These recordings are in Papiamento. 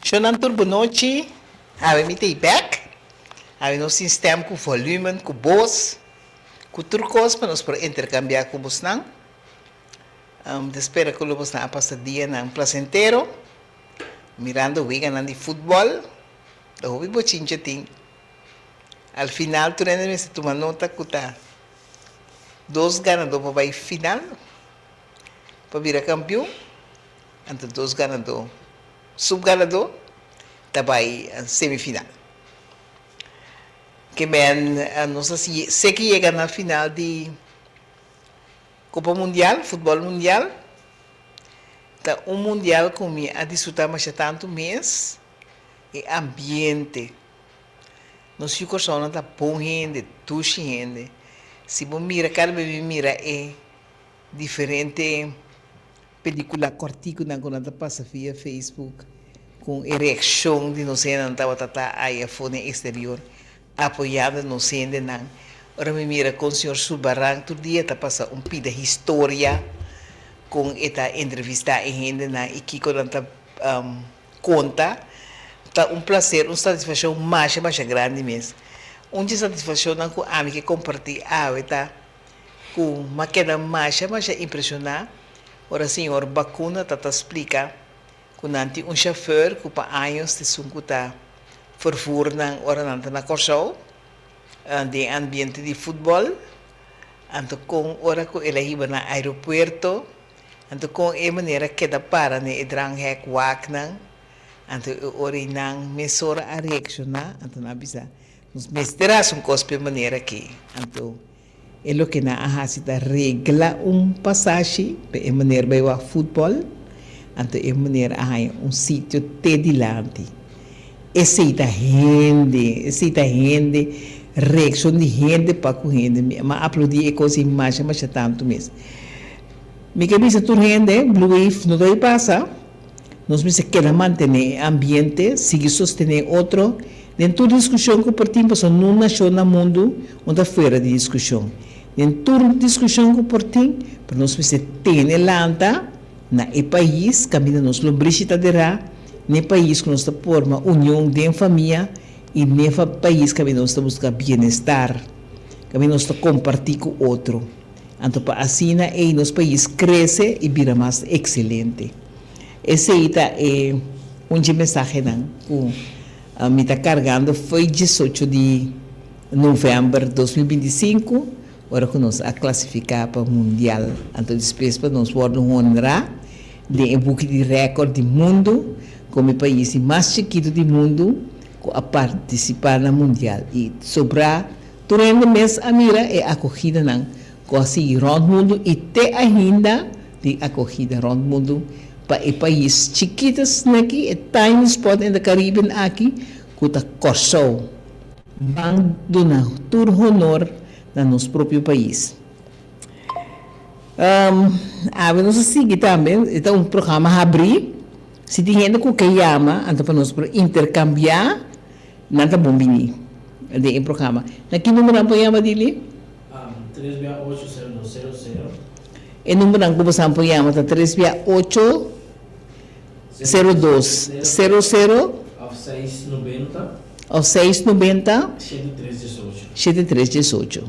Shonnan tur bonochi, awe mi ta ei bek, awe nos tin stem ku volumen, ku bos, ku tur kos pa nos por interkambiá ku bosnan. Mi ta spera ku lo bosnan a pasa dianan plasentero mirando weganan di futbòl, ta hopi bochincha tin. Al final tur hende mester tuma nota ku ta dos ganadó pa bai final pa bira kampion, anto dos ganadó, subganadó ta bai semifinal. Ke men nos a seki yega na final di Kopa Mundial, futbòl mundial. Ta un mundial ku mi a disfrutá masha tantu mes, e ambiente. Nos yu Kòrsounan ta bon hende, dushi hende. Si bo mira, kada bes mi mira e diferente pelikula kòrtikunan ku nan ta pasa via Facebook ku e reakshon di nos hendenan tabata ta aya afó den eksterior apoyando nos hendenan. Ora mi mira kon señor Sulbarán tur dia ta pasa un pida historia kon e ta entrevistá e hendenan i kiko nan ta Konta ta un plaser, un satisfashon masha masha grandi mes. Un dje satisfashonnan ku ami ke kompartí awe ta ku m'a keda masha masha impreshoná ora señor Bakuna ta ta splika ku nan tin un shofèr ku pa años ta esun ku ta fervur nan ora nan ta na Kòrsou den ambiente di futbòl. Anto kon ora ku el a hiba nan aeropuerto Anto kon e manera keda para den e dranghek waknan, anto e ora ei nan mesora a reakshoná, anto nan a bisa, Nos mester hasi un kos p'e manera akí. Anto e loke nan a hasi ta regla un pasashi pa e meneer bai wak futbòl, anto e meneer a haña un sitio te dilanti. Esei ta hende, esei ta hende, reakshon di hende pa ku hende. Mi a aplaudí e kos ei masha masha tantu mes. Mi ke bisa tur hende, Blue Wave no ta di pasa, nos mester keda mantené e ambiente, sigui sostené otro den tur diskushon ku por tin pasobra nun nashon na mundu no ta fuera di diskushon. Den tur diskushon ku por tin, pero nos mester tene lanta na e pais kaminda nos lombrishi ta derá, n'e pais ku nos ta forma union den famia i n'e pais kaminda nos ta buska bienestar, kaminda nos ta kompartí ku otro. Anto pa asina ei nos pais krese i bira mas ekselente. Esei ta e un dje mensahenan ku mi ta kargando fo'i diesocho di novèmber 2025, ora ku nos a klasifiká pa Mundial. Anto despues pa nos wòrdu honrá den e buki di rèkòrt di mundu komo e pais di mas chikitu di mundu ku a partisipá na Mundial i sobrá Tur hende mes a mira e akogidanan ku a sigui rònt mundu i te ainda tin akogida rònt mundu pa e pais chikitu sneki, e tiny spot in the Caribbean aki ku ta Kòrsou. Ban duna tur honor na nos propio pais. Awe nos a sigui tambe, e ta un programa habrí, si tin hende ku ke yama anto pa nos por interkambiá. Nan ta bon bini den e programa. Na ki number nan por yama Dili? Tres bia ocho sero dos sero sero. E numbernan ku bosan por yama ta tres bia ocho sero dos sero sero. Òf seis nobenta. Òf seis nobenta. Shete tres diesocho. Shete tres diesocho.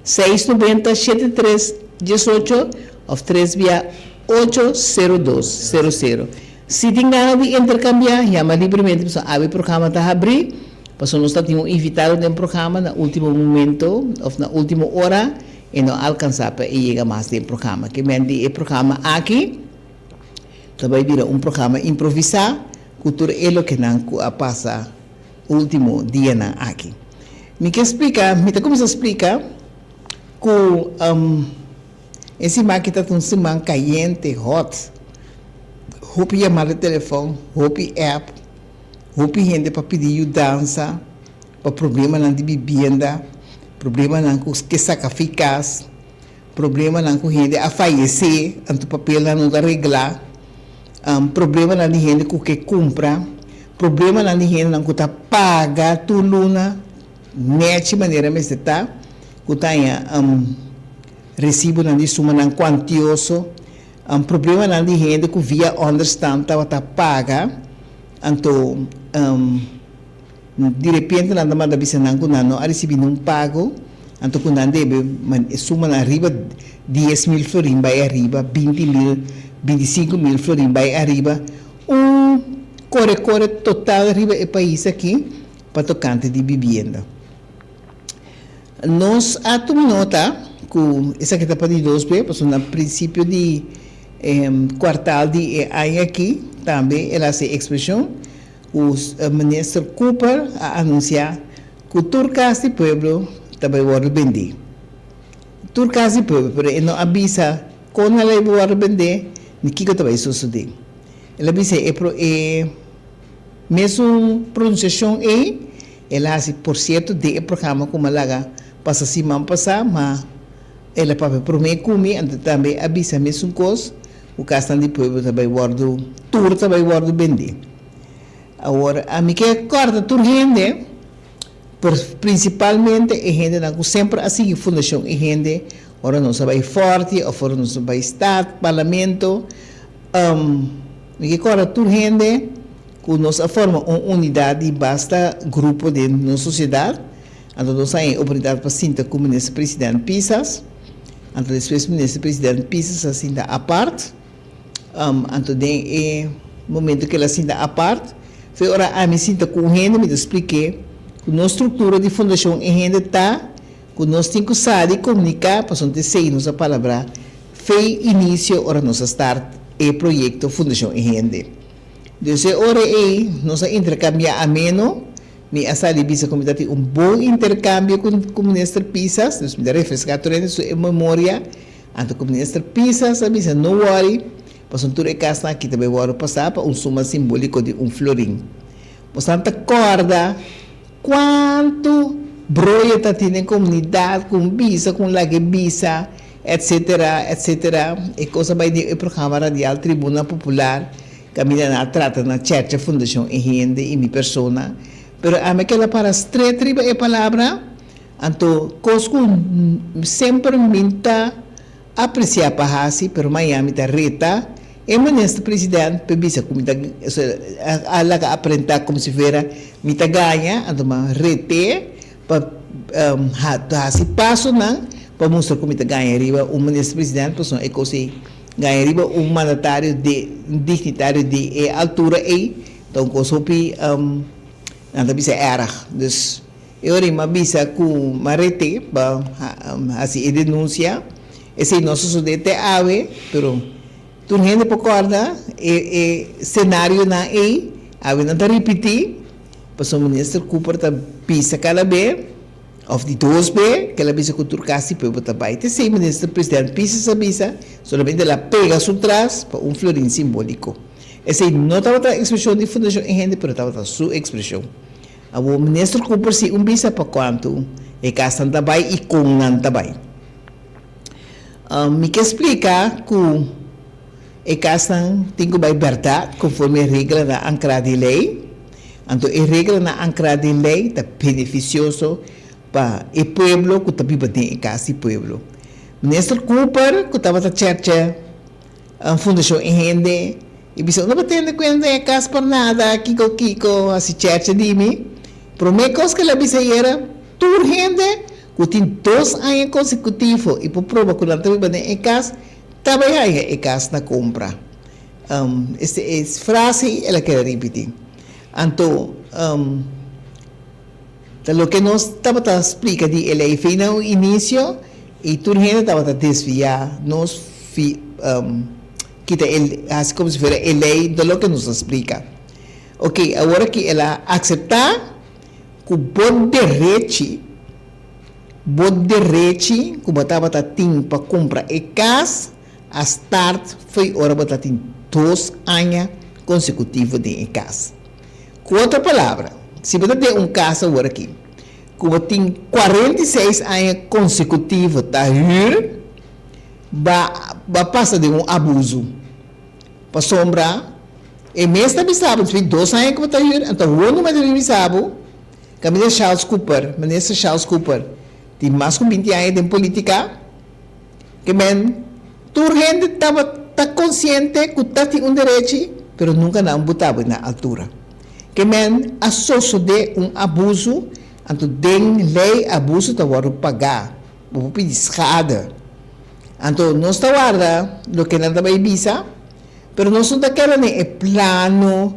Seis nobenta shete tres diesocho òf tres bia ocho sero dos sero sero. Si tin gana di interkambiá, yama libremente pasobra awe programa ta habrí, pasobra nos ta tin un invitado den programa na último momento òf na último ora e no a alkansá pa e yega mas den programa. Ke men di e programa aki ta bai bira un programa improvisá ku tur e lokenan ku a pasa último dianan aki. Mi ke splika, mi ta kuminsá splika ku e siman aki ta un siman kayente, hot. Hopi yamada di telefòn, hopi app, hopi hende pa pidi yudansa pa problemanan di bibienda, problemanan ku ke saka fi kas, Problemanan ku hende a fayesé, anto papelnan no ta reglá, problemanan di hende ku ke kumpra, problemanan di hendenan ku ta paga tur luna nèchi manera mester ta, ku ta haña resibonan di sumanan kuantioso, problemanan di hende ku via ònderstant tabata paga. Anto di repente nan ta manda bisa nan ku nan no a risibí nun pago, anto ku nan debe e sumanan riba 10,000 florin bai ariba, 20,000, 25,000 florin bai ariba. Un kore kore total riba e pais aki pa tokante di bibienda. Nos a tuma nota ku esaki ta pa di dos be, pasobra na prinsipio di e kuartal di e aña aki tambe el a hasi ekspreshon ku Minister Cooper a anunsiá ku tur kas di pueblo ta bai wòrdu bendí. Tur kas di pueblo, pero e no a bisa kon el a wòrdu bendé ni kiko ta bai sosodé. El a bisa e e mesun pronunsiashon ei el a hasi por sierto den e programa ku mi a laga pasa siman pasá, ma el a papia promé ku mi, anto tambe a bisa mesun kos ku kasnan di pueblo ta bai wòrdu, tur ta bai wòrdu bendé. Awor, ami ke kòrda tur hende, pero prinsipalmente e hendenan ku semper a sigui Fundashon e Hende ora nos a bai Fòrti òf ora nos a bai Stat, Parlamento, mi ke kòrda tur hende ku nos a forma un unidat di basta grupo den nos sosiedat, anto nos a haña e oportunidat pa sinta ku Minister President Pisas, anto despues Minister President Pisas a sinta apart, anto den e momento ku el a sinta apart, fe ora ami sinta ku un hende mi ta splik'é ku nos struktura di Fundashon e Hende ta ku nos tin ku sa di komuniká pasobra ta esei nos a palabrá fe inisio ora nos a start e proyekto Fundashon e Hende. Dus e ora ei nos a interkambiá ameno, mi a sali bisa ku mi ta tin un bon interkambio ku ku Minister Pisas, dus mi ta refreská tur hende su e memoria, anto ku Minister Pisas a bisa no wòri, pasobra tur e kasnan aki ta bai wòrdu pasá pa un suma simbóliko di un florin. Bosan ta kòrda kuantu broyo ta tin den komunidat ku un bisa, ku un lag'e bisa, etcetera, etcetera. E kos a bai den e programa radial Tribuna Popular, kaminda nan a trata na chèrchè Fundashon e hende i mi persona. Pero ami a keda para stret riba e palabra, anto kos ku semper mi ta apresiá pa hasi, pero maña mi ta reta e minister president pa bisa ku mi ta a laga aprentá komo si fuera mi ta gaña, anto mi a ret'é pa hasi pasonan pa mustra ku mi ta gaña riba un minister president pasobra e kos ei gaña riba un mandatario di un dignitario di e altura ei ta un kos hopi nan ta bisa erg dus e ora ei mi a bisa ku mi a rete pa hasi e denunsia esei no a sosode te awe pero tur hende por kòrda e e senarionan ei awe nan ta ripití. Pasobra Minister Cooper ta bisa cada be, of di dos be, ke el a bisa ku tur kas di pueblo ta bai. Te esei Minister President Pisas a bisa, solamente el a pega su tras pa un florin simbóliko. Esei no tabata ekspreshon di Fundashon e Hende, pero tabata su ekspreshon. Awor Minister Cooper si un bisa pa kuantu e kasnan ta bai i kon nan ta bai. Mi ke splika ku e kasnan tin ku bai bèrdat konforme e reglanan ankrá di lei. Anto e reglanan ankrá den lei ta benefisioso pa e pueblo ku ta biba den e kas di pueblo. Minister Cooper ku tabata chèrchè Fundashon e hende i bisa no por tende kuenta den e kas por nada kiko kiko hasi chèrchè di mi. Promé kos ku el a bisa ayera tur hende ku tin dos aña konsekutivo i por proba ku nan ta biba den e kas ta bai haña e kas na kompra. E frase ei el a keda ripití. Anto, ta loke nos tabata splika di e lei fei na un inisio i tur hende tabata desviá nos fi kita e hasi komo si fuera e lei no loke nos a splika. Oke, awor aki el a akseptá ku bo derechi, bo derechi ku bo tabata tin pa kumpra e kas, A start fo'i ora bo ta tin dos aña konsekutivo den e kas. Ku otro palabra, si bo ta den un kas awor aki ku bo tin 46 aña konsekutivo ta hür, ba ba pasa den un abusu. Pasobra e mes ta bisa bo despues di dos aña ku bo ta hür, anto awor numa ta bin bisa bo, kaminda Charles Cooper, Minister Charles Cooper, tin mas ku binti aña den politika, Ke men, tur hende tabata konsiente ku ta tin un derechi, pero nunka nan butaba na altura. Ke men a sosodé un abusu, anto den lei abusu ta wòrdu pagá. Bo por pidi schade. Anto nos ta warda loke nan ta bai bisa, pero nos no ta keda den e plano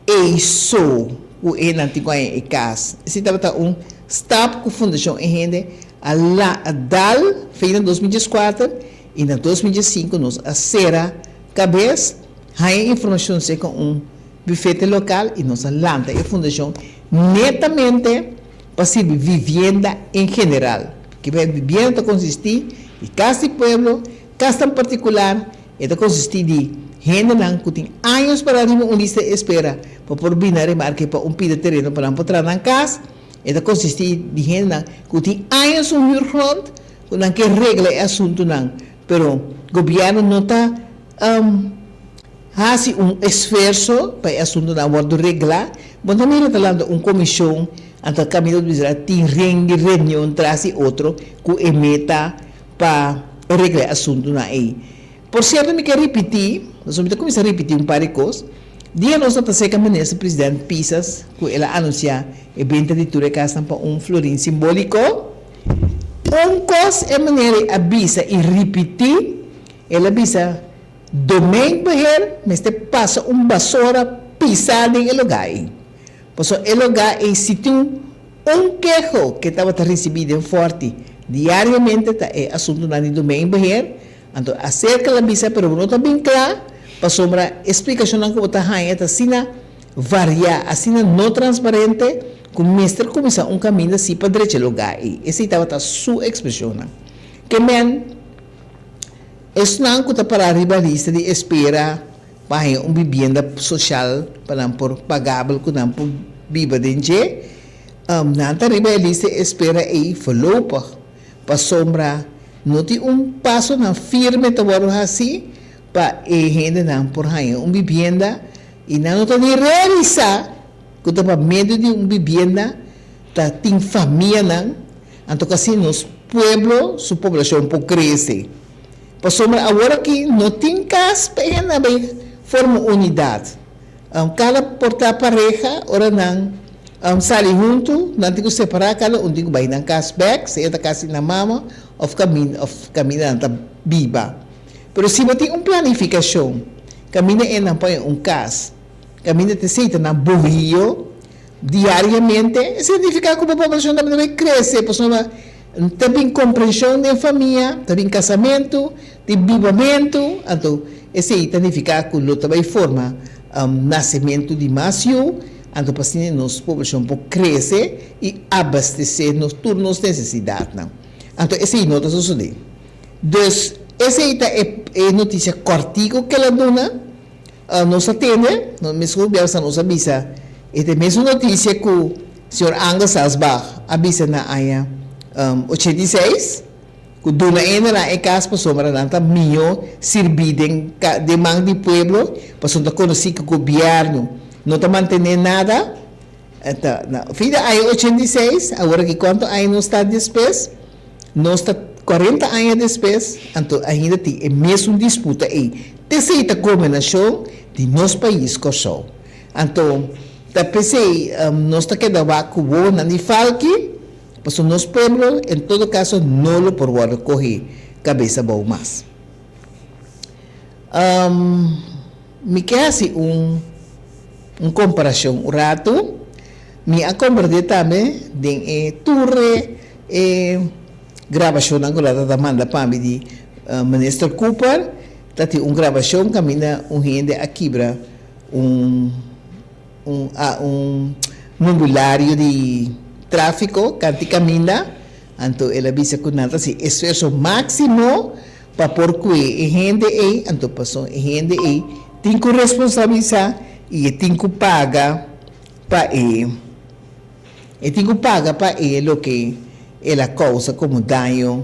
ei so ku e nan tin ku haña e kas. Esei tabata un stap ku Fundashon E Hende a la a dal fin na 2014 i na 2015 nos a sera kabes, haña informashon serka un bufete lokal i nos a lanta e fundashon netamente pa sirbi vivienda en general. Kiba vivienda ta konsistí di kas di pueblo, kasnan partikular, e ta konsistí di hendenan ku tin años pará riba un lista di espera pa por bini na remarke pa un pida tereno pa nan por traha nan kas, e ta konsistí di hendenan ku tin años un huurgrond ku nan ke regla e asuntunan pero gobièrnu no ta Hasi un esfuerso pa e asuntunan wòrdu reglá. Bo ta mira ta lanta un komishon, anto kaminda di bisa tin ren di reunion tras di otro ku e meta pa regla e asuntunan ei. Por sierto mi ke ripití, pasobra mi ta kuminsá ripití un par di kos, dia nos ta seka Minister President Pisas ku el a anunsiá e benta di tur e kasnan pa un florin simbóliko. Un kos e meneer ei a bisa i ripití, el a bisa, Domeinbeheer mester pasa un basora pisá den e lugá ei. Pasobra e lugá ei si tin un keho ke tabata risibí den Fòrti diariamente ta e asuntunan di domeinbeheer. Anto aserka la bisa pero bo no ta bin kla pasobra e splikashonnan ku bo ta haña ta asina variá, asina no transparente ku mester kuminsá un kaminda si pa drecha e lugá ei. Esei tabata su ekspreshonnan. Ke men. Esnan ku ta pará riba lista di espera pa haña un bibienda soshal pa nan por pagabel ku nan por biba den dje, nan ta riba e lista di espera ei voorlopig, pasobra no tin un pasonan firme ta wòrdu hasí pa e hendenan por haña un bibienda i nan no ta ni realisá ku ta pa medio di un bibienda ta tin famianan. Anto kasi nos pueblo su poblacion por crece. Pasobra awor aki no tin cas pa e hende bay forma un unidad. Cada por ta pareha ora nan sali hunto nan tin cu separa cada un tin cu bay nan cas bek sea ta cas di nan mama of caminda of caminda nan ta biba. Pero si bo tin un planificacion caminda e nan pone un cas caminda ta esey ta nan bohio Diariamente, esei nifiká ku bo poblashon tambe ta bai krese, pasobra ta bin komprenshon den famia, ta bin kasamentu, tin bibamentu, anto esei ta nifiká ku lo ta bai forma nasementu di mas yu, anto pa asina nos poblashon por krese i abastesé nos tur nos nesesidatnan. Anto esei no ta sosodé. Dus, esei ta e notisia kòrtiku ku el a duna. Nos a tende, nos mes ku biaha nos a bisa e ta e mesun notisia ku señor Angel Salsbach a bisa na aña 86, ku duna hendenan e kas pasobra nan ta mihó sirbí den den man di pueblo, pasobra ta konosí ku gobièrnu no ta mantené nada. Ta na fin di aña 86, awor aki kuantu aña nos ta despues? Nos ta 40 aña despues, anto ainda tin e mesun disputa ei. T'esei ta gobernashon di nos pais Kòrsou. Anto ta p'esei nos ta keda wak ku wowonan di falki, pasobra nos pueblo en todo kaso no lo por wòrdu kohe kabes abou mas. Mi ke hasi un un komparashon un ratu. Mi a kompartí tambe den e tur e grabashonnan ku lo ta manda pa mi di Minister Cooper. Ta tin un grabashon kaminda un hende a kibra un un a un mobilario di tráfiko kanti kaminda. Anto el a bisa ku nan ta hasi esfuerso máksimo pa por kue e hende ei, anto pasobra e hende ei tin ku responsabilisá i e tin ku paga pa e e tin ku paga pa e loke el a kousa komo daño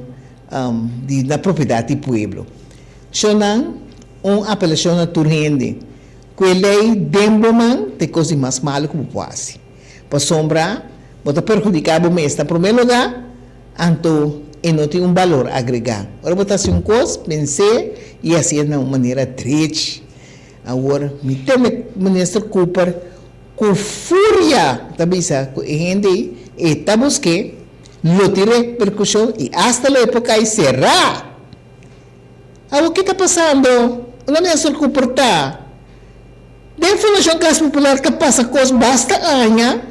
di na propiedat di pueblo. Shonnan, un apelashon na tur hende, ku e lei den bo man ta e kos di mas malu ku bo por hasi. Pasobra bo ta perhudiká bo mes na promé lugá, anto e no tin un balor agregá. Ora bo ta hasi un kos, pens'é i hasié na un manera drechi. Awor, mi teme Minister Cooper. Ku furia ta bisa ku e hende ei e ta busk'é, lo tin reperkushon i asta lo e por kai será. Awor ke ta pasando? Unda mester komportá? Den Fundashon Kas Popular ta pasa kos basta aña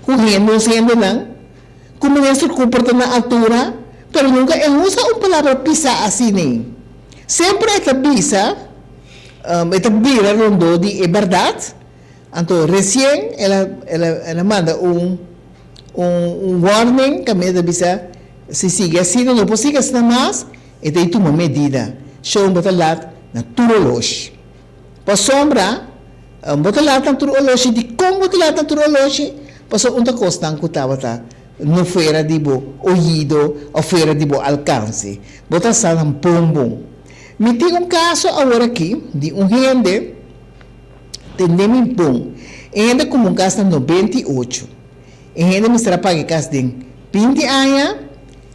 ku hende nos hendenan ku minister Cooper ta na altura pero nunka e usa un palabra pisá asina. Semper e ta bisa e ta bira rondó di e bèrdat. Anto resien el a el a el a manda un un warning kaminda ta bisa si sigui asina no por sigui asina mas e ta tuma medida. Shon bo ta lat na tur oloshi. Pasobra bo ta lat na tur oloshi. Dikon bo ta lat na tur oloshi? Pasobra un ta kosnan ku tabata no fuera di bo oido òf fuera di bo alkanse. Bo ta sa nan bon bon. Mi tin un kaso awor aki di un hende tende mi bon. E hende kumpra un kas na 98. E hende mester a paga e kas den 20 aña.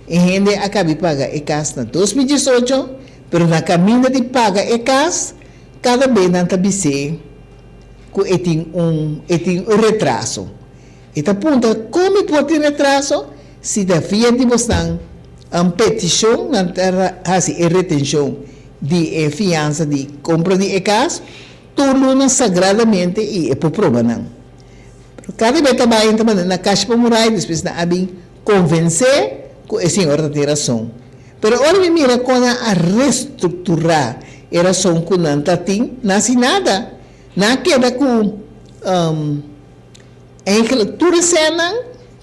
E hende a kabi paga e kas na 2018, pero na kaminda di paga e kas, kada be nan ta bis'é ku e tin un e tin un retraso. E ta puntra kon mi por tin retraso si ta via di bosnan un petishon nan ta hasi e retenshon di e fiansa di kompra di e kas tur luna sagradamente i e por proba nan. Pero kada be ta bai ta manda na kashi pa murai despues nan a bin konvensé ku e señora ta tin rason. Pero ora mi mira kon nan a restrukturá e rason ku nan ta tin, nan hasi nada. Nan a keda ku eigenlijk tur e sènnan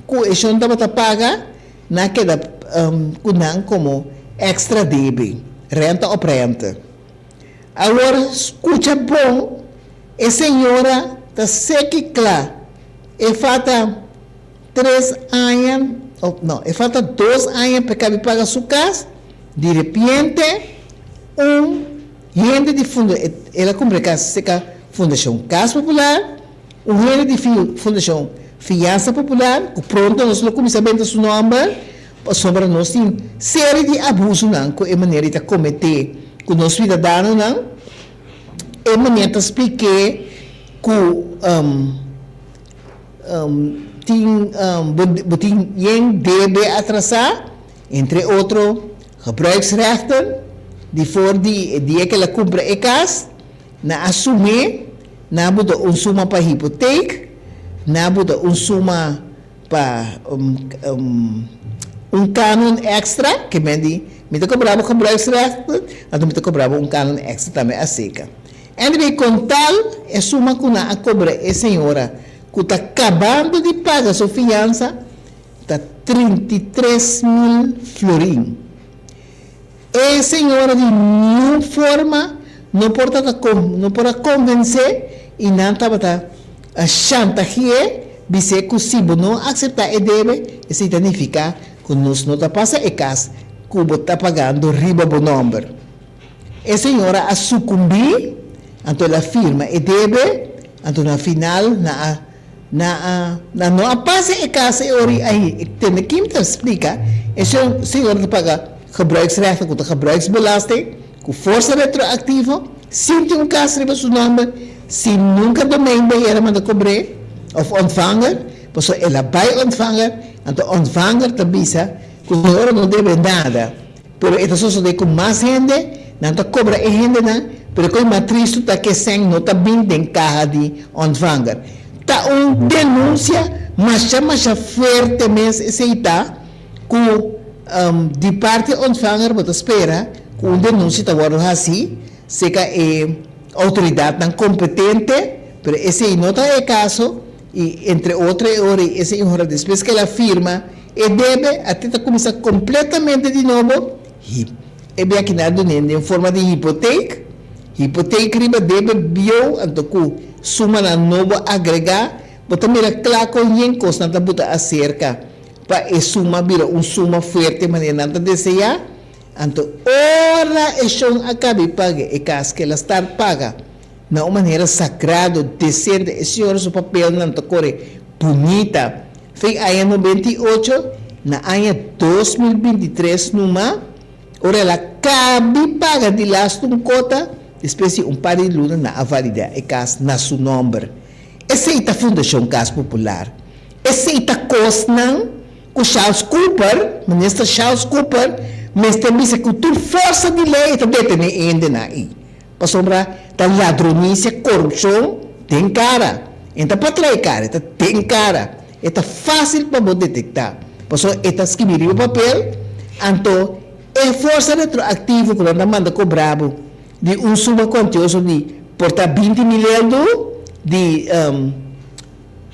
ku e shon tabata paga, nan a keda ku nan komo èkstra debe, renta òp rente. Awor skucha bon, e señora ta seki kla, e falta tres aña, of no, e falta dos aña pa e kabi paga su kas, di repente un hende di funda, el a kumpra e kas serka Fundashon Kas Popular, un hende di Fundashon Fiansa Popular, ku pronto nos lo kuminsá benta su nòmber, pasobra nos tin serie di abusonan ku e manera di ta kometé ku nos suidadanonan, e manera ta splik'é ku tin bo tin yen debe atrasá, entre otro gebruiksrechten di for di e dia ku el a kumpra e kas, nan a sum'é, nan a buta un suma pa hipotek, nan a buta un suma pa un kanon èkstra, ke men di mi ta kobra bo gebruiksrechten, anto mi ta kobra bo un kanon èkstra tambe aseka. Anyway, kon tal e suma ku nan a kobra e señora ku ta kabando di paga su fiansa ta 33.000 florin. E señora di niun forma no por ta no por a konvensé i nan tabata shantagi'é bis'é ku si bo no akseptá e debe esei ta nifiká ku nos no ta pasa e kas ku bo ta pagando riba bo nòmber. E señora a sukumbí, anto el a firma e debe, anto na final nan a nan a nan no a pasa e kas e ora ei. E tende kin ta splika, e señora ta paga gebruiksrechten ku ta gebruiksbelasting ku forsa retroaktivo, sin tin un kas riba su nòmber, sin nunka domeinbeheer a manda kobr'é òf ontvanger, pasobra el a bai ontvanger, anto ontvanger ta bisa ku señora no debe nada. Pero e ta sosodé ku mas hende, nan ta kobra e hendenan, pero e kos mas tristu ta ku e sèn no ta bin den kaha di ontvanger. Ta un denunsia masha masha fuerte mes esei ta, ku di parti ontvanger bo ta spera ku un denunsia ta wòrdu hasí serka e outoridatnan kompetente, pero esei no ta e kaso i entre otro e ora ei e señora despues ku el a firma E debe a te ta kuminsá kompletamente di nobo, hip. E bia ki nan a dun'é den forma di hipotek, hipotek riba debe bieu anto ku sumanan nobo agregá, bo ta mira kla kon yen kosnan ta buta aserka pa e suma bira un suma fuerte manera nan ta deseá. Anto ora e shon a kabi paga e kas ku el a start paga na un manera sagrado, desente, e señora su papelnan ta kore bunita. Fin aña 98 na aña 2023 numa, ora el a kabi paga di lastu un kota, despues di un par di luna nan a validá e kas na su nòmber. Esei ta Fundashon Kas Popular. Esei ta kosnan ku Charles Cooper, Minister Charles Cooper, mester bisa ku tur forsa di lei e ta detené e hendenan ei. Pasobra ta ladronisia, korupshon den kara. E no ta patrá e kara, e ta den kara. E ta fásil pa bo detektá, pasobra e ta skibí riba papel, anto e forsa retroaktivo ku nan ta manda kobra bo di un suma kuantioso di por ta 20 mil euro di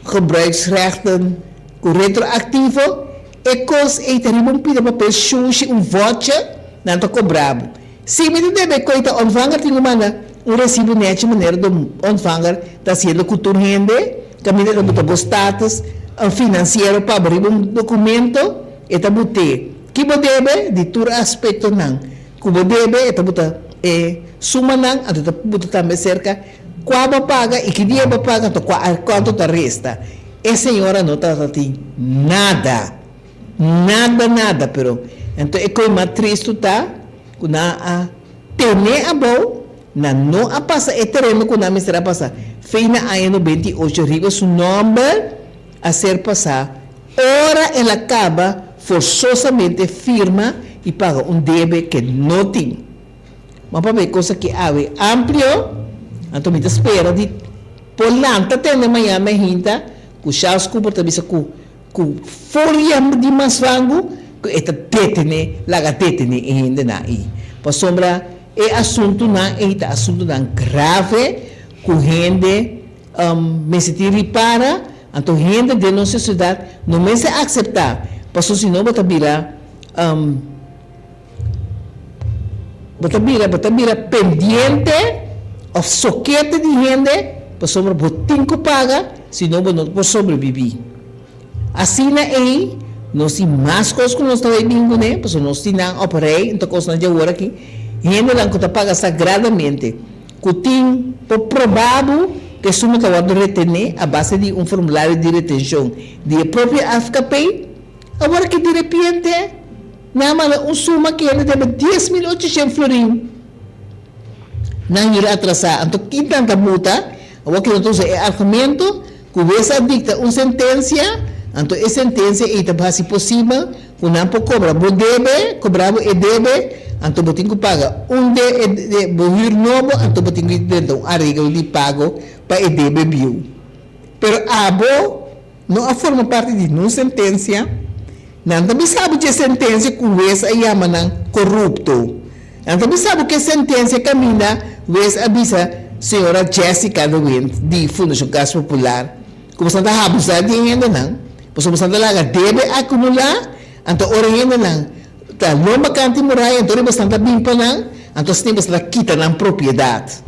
gebruiksrechten ku retroaktivo, e kos ei ta riba un pida papel shushi, un voucher, nan ta kobra bo. Si mi ta debe koe ta ontvanger tin ku manda un resibo nechi manera do ontvanger ta hasiendo ku tur hende kaminda ta buta bo status finansiero pa bo riba un dokumento e ta but'é ki bo debe di tur aspektonan ku bo debe e ta buta e sumanan anto ta buta tambe serka kua bo a paga i ki dia bo a paga anto kua kuanto ta resta e señora no tabata tin nada. Nada nada pero anto e koe mas tristu ta ku nan a tene abou, nan no a pasa e tereno ku nan mester a pasa fei na aña 98 riba su nòmber a ser pasá ora el a kaba forsosamente firma i paga un debe ke no tin. Ma pabia e kos aki awe amplio anto mi ta spera di por lanta tende mañana mainta ku Charles Cooper ta bisa ku Ku furia di mas rango ku e ta detené, laga detené e hendenan ei. Pasobra e asuntunan ei ta asuntunan grave ku hende mester tin ripara, anto hende den nos sosiedat no mester akseptá, pasobra si no bo ta bira bo ta bira bo ta bira pendiente òf sokete di hende pasobra bo tin ku paga si no bo no por sobrebibí. Asina ei nos tin mas kos ku nos ta bai bin kuné pasobra nos tin nan op rei enton kosnan dje awor aki hendenan ku ta paga sagradamente ku tin por proba bo ku e suma ta wòrdu retené a base di un formulario di retenshon di e propio AFKP. Awor ki direpiente nan a manda un suma kende debe 10,800 florin. Nan hira atrasá. Anto kin nan ta buta? Awor ki nan ta usa e argumento ku wes a dikta un sentensia, anto e sentensia ei ta hasi posibel ku nan por kobra bo debe, kobra bo e debe, anto bo tin ku paga un de e bo hür nobo, anto bo tin ku drenta un areglo di pago pa e debe biu. Pero abo. No a forma parti di nun sentensia. Nan ta bisa bo dje sentensia ku wes a yama nan korupto. Nan ta bisa bo ke sentensia kaminda wes a bisa señora Jessica de Windt di Fundashon Kas Popular ku boso ta habusa di e hendenan, pasobra boso ta laga debe akumulá, anto ora e hendenan ta lomba kanti muraya anto ora boso ta bin pa nan, anto asina boso ta kita nan propiedat.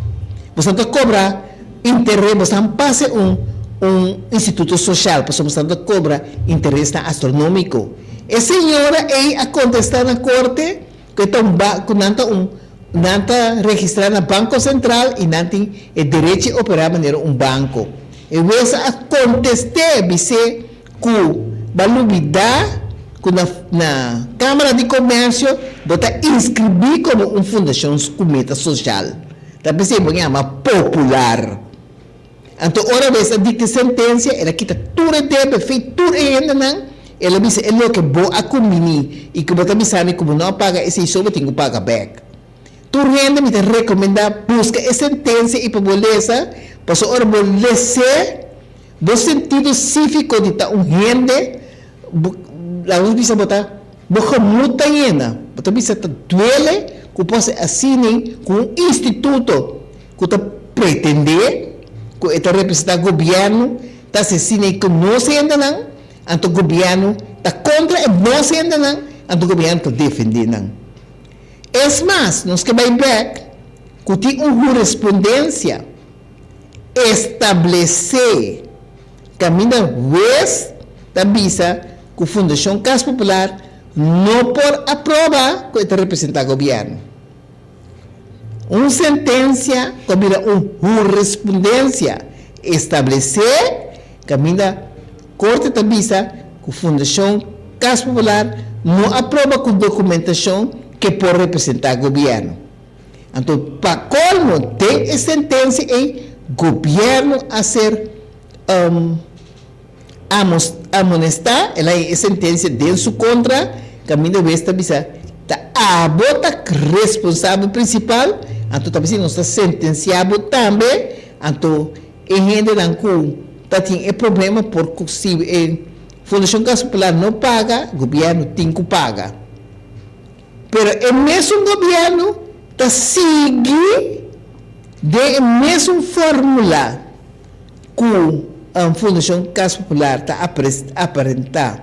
Boso ta kobra interes, boso ta pasa un un instituto social pasobra boso ta kobra interesnan astronómiko. E señora ei a kontestá na korte ku e ta un ba ku nan ta un nan ta registrá na Banko Sentral i nan tin e derechi operá manera un banko. E wes a kontest'é bis'é ku bo a lubidá ku na na Kámara di Komersio bo ta inskribí komo un fundashon ku meta sosial. Ta p'esei bo yama popular. Anto ora wes a dikta e sentensia, el a kita tur e debe, fei tur e hendenan, el a bisa e loke bo a kumbiní i ku bo ta bisa mi ku bo no a paga esei so bo tin ku paga bèk. Tur hende mi ta rekomendá buska e sentensia i pa bo lesa, pasobra ora bo les'é, Bo sentido cívico di ta un hende, bo, laga nos bisa bo ta, bo gemoed ta yena, bo ta bisa ta duele cu por haci asina cu un instituto cu ta pretende cu e ta representa gobierno ta haci asina cu nos hendenan, anto gobierno ta contra e nos hendenan, anto gobierno ta defende nan. Es mas, nos ke bay bek cu tin un hurespondencia. Establesé kaminda hues ta bisa ku Fundashon Kas Popular no por aproba ku e ta representá gobièrnu. Un sentensia ku a bira un hurespondensia establesé kaminda korte ta bisa ku Fundashon Kas Popular no a proba ku dokumentashon ke por representá gobièrnu. Anto pa colmo den e sentencia ey gobierno a ser Amonestá, el a e sentensia den su kontra, kaminda hues ta bisa, Ta abo ta responsabel prinsipal, anto ta bisa nos ta sentensiá bo tambe, anto e hendenan ku ta tin e problema por ku si e Fundashon Kas Popular no paga, gobièrnu tin ku paga. Pero e mesun gobièrnu ta sigui den e mesun fórmula. Ku Fundashon Kas Popular ta aparentá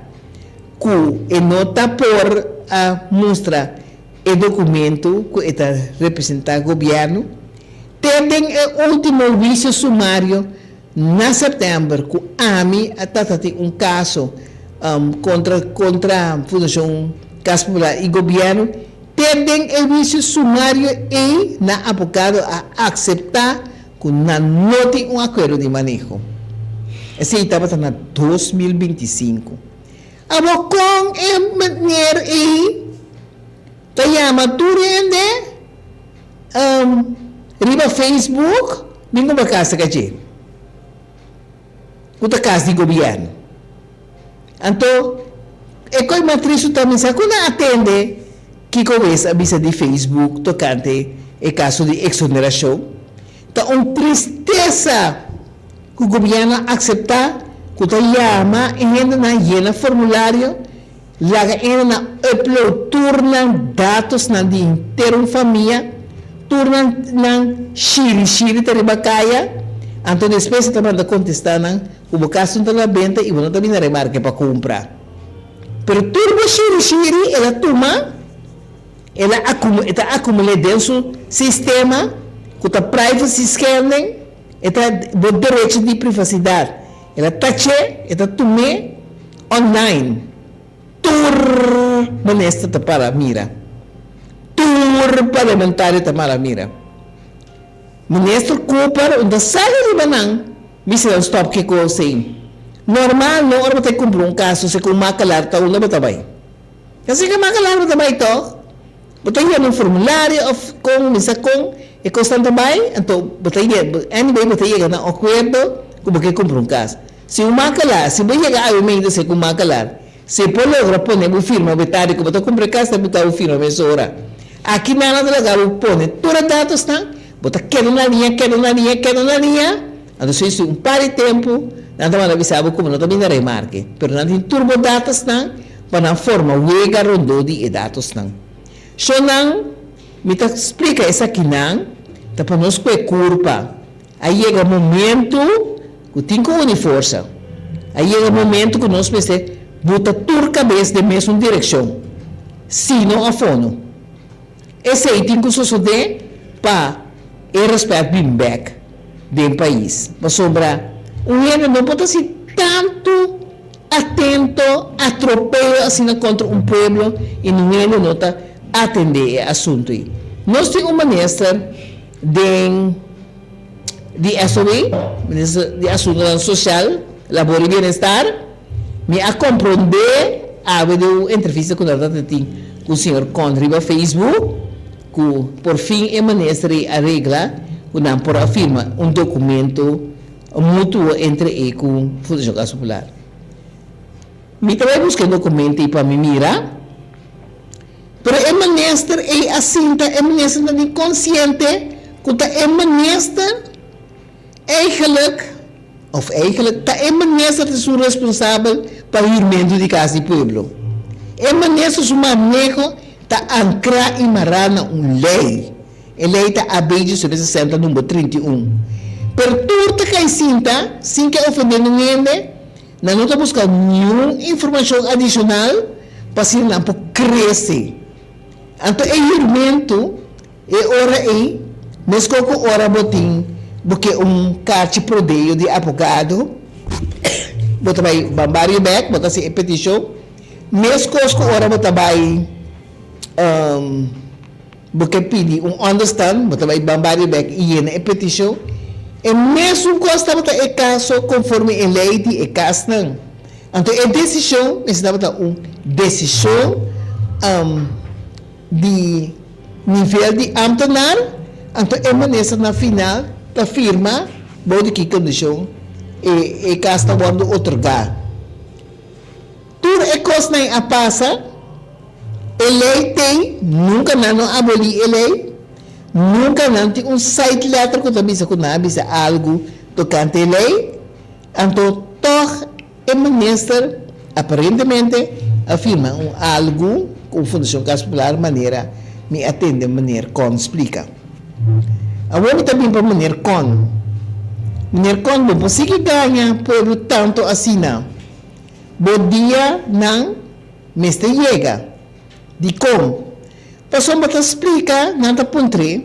ku e no ta por a mustra e dokumentu ku e ta representá gobièrnu, te den e último huisio sumario na sèptèmber ku ami a trata tin un kaso kontra kontra Fundashon Kas Popular i gobièrnu, te den e huisio sumario ei nan abogado a akseptá ku nan no tin un akuerdo di maneho. Esei tabata na 2025. Abo kon e meneer ei ta yama tur hende riba Facebook bin kumpra kas ta kaché ku ta kas di gobièrnu. Anto e koe mas tristu ta mi sa ku nan a tende kiko wes a bisa di Facebook tokante e kaso di eksonerashon. Ta un tristesa ku gobièrnu a akseptá ku ta yama e hendenan yena formulario, laga e hendenan upload tur nan datosnan di henter un famia, tur nan nan shiri shiri ta riba kaya, anto despues e ta manda kontestá nan Ku bo kas no ta na benta i bo no ta bini na remarke pa kumpra. Pero tur bo shiri shiri el a tuma, el a akumu e ta akumul'é den su sistema ku ta privacy schending, e ta bo derecho di privasidat. El a tach'é, e ta tum'é online. Tur minister ta para mira. Tur parlamentario ta mara mira. Minister Cooper un ta sali riba nan bisa nan stop ki kos ei. Normal no ora bo ta kumpra un kas ose ku un makelaar ta unda bo ta bai. Asina ke makelaar bo ta bai tog? Bo ta yena un formulario of kon mi sa kon e kosnan ta bai anto bo ta yega anyway bo ta yega na akuerdo ku bo ke kumpra un kas. Si un makelaar si bo yega awe mei ta se ku un makelaar Si por logra pone bo firma bo tardi ku bo ta kumpra e kas ta buta bo firma mesora. Aki nan a ta laga bo pone tur e datosnan, bo ta keda na liña, keda na liña, keda na liña, anto si si un par di tempu nan ta manda bisa bo ku bo no ta bini na remarke, pero nan tin tur bo datosnan pa nan forma wega rondó di e datosnan. Shonnan, mi ta splika esakinan ta pa nos kue kurpa. A yega momento ku tin ku uni forsa. A yega momento ku nos mester buta tur kabes den mesun direkshon, sino òf fono. Esei tin ku sosodé pa e rèspèt bin bèk den pais. Pasobra un hende no por ta hasi tantu atento, atropeyo asina kontra un pueblo i niun hende no ta atendé e asuntu ei. Nos tin un minister. Den di SOB, Minister di Asuntonan Sosial, Labor i Bienestar, mi a komprondé awe den un entrevista ku nos a tin ku señor Con riba Facebook, ku por fin e minister ei a regla ku nan por a firma un dokumento mutuo entre e ku Fundashon Kas Popular. Mi ta bai buska e dokumento ei pa mi mira. Pero e minister ei a sinta e minister ta di konsiente ku ta e minister eigenlijk of eigenlijk ta e minister ta esun responsabel pa hürmentu di kas di pueblo. E minister su maneho ta ankrá i mará na un lei. E lei ta AB 1960 number 31. Pero tur ta kai sinta sin ke ofendé nun hende. Nan no ta buska niun informashon adishonal pa asina nan por krese. Anto e hürmentu e ora ei, meskos ku ora bo tin bo ke un karchi prodeo di abogado, bo ta bai ban bario bèk, bo ta hasi e petishon, meskos ku ora bo ta bai Bo ke pidi un onderstand, bo ta bai ban bario bek i yena e petishon. E mesun kos tabata e kaso konforme e lei di e kasnan. Anto e desishon mester tabata un desishon di nivel di ambtenaar, anto e minister na final ta firma bou di ki kondishon. e kas ta wòrdu otorgá. Tur e kosnan a pasa, e lei t'ei, nunka nan no abolí e lei, nunka nan tin un site letter ku ta bisa ku nan a bisa algu tokante e lei, anto tòg e minister aparentemente a firma un algu ku Fundashon Kas Popular manera mi a tende meneer Kon splika. Awor mi ta bin pa meneer Kon. Meneer Kon bo por sigui gaña pueblo tanto asina. Bo dia nan mester yega. Dikon? Pasobra bo ta splika nan ta puntr'é